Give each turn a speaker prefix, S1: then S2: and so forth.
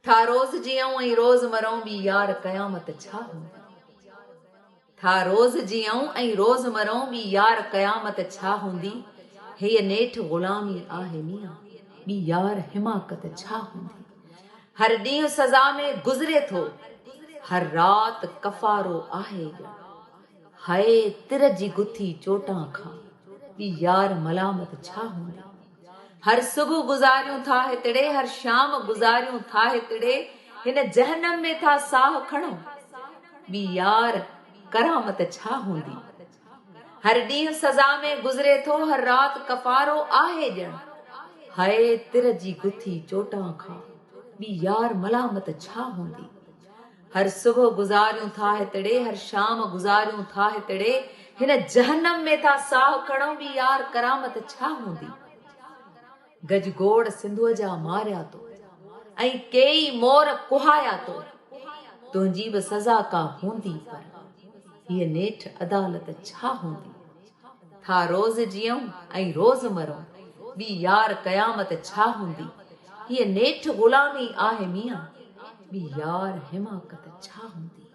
S1: ٿا روز جيئون ۽ روز مرون ٻي يار قيامت ڇا هوندي. ٿا روز جيئون ۽ روز مرون ٻي يار قيامت ڇا هوندي. هيء نيٺ غلامي آهي ميان ٻي يار حماقت ڇا هوندي. هر ڏينهن سزا ۾ گذري ٿو هر رات ڪفارو آهي ڄڻ. هاء تر جي گٿي چوٽان کان ٻي يار ملامت ڇا هوندي. هر صبح گذاريون ٿا هتڙي هر شام گذاريون ٿا هتڙي هن جهنم ۾ ٿا ساهه کڻون ٻي يار ڪرامت ڇا هوندي. هر ڏينهن سزا ۾ گذري ٿو هر رات ڪفارو آهي ڄڻ. هاء تر جي گٿي چوٽان کان ٻي يار ملامت ڇا هوندي. هر صبح گذاريون ٿا هتڙي هر شام گذاريون ٿا هتڙي هن جهنم ۾ ٿا ساهه کڻون ٻي يار ڪرامت ڇا هوندي. گجگوڙ سنڌوء جا ماريا تو ۽ ڪيئي مور ڪهايا تو تنهنجي به سزا ڪا هوندي پر هيء نيٺ عدالت ڇا هوندي. ٿا روز جيئون ۽ روز مرون، ٻي يار قيامت ڇا هوندي؟ هيء نيٺ غلامي آهي ميان، ٻي يار حماقت ڇا هوندي؟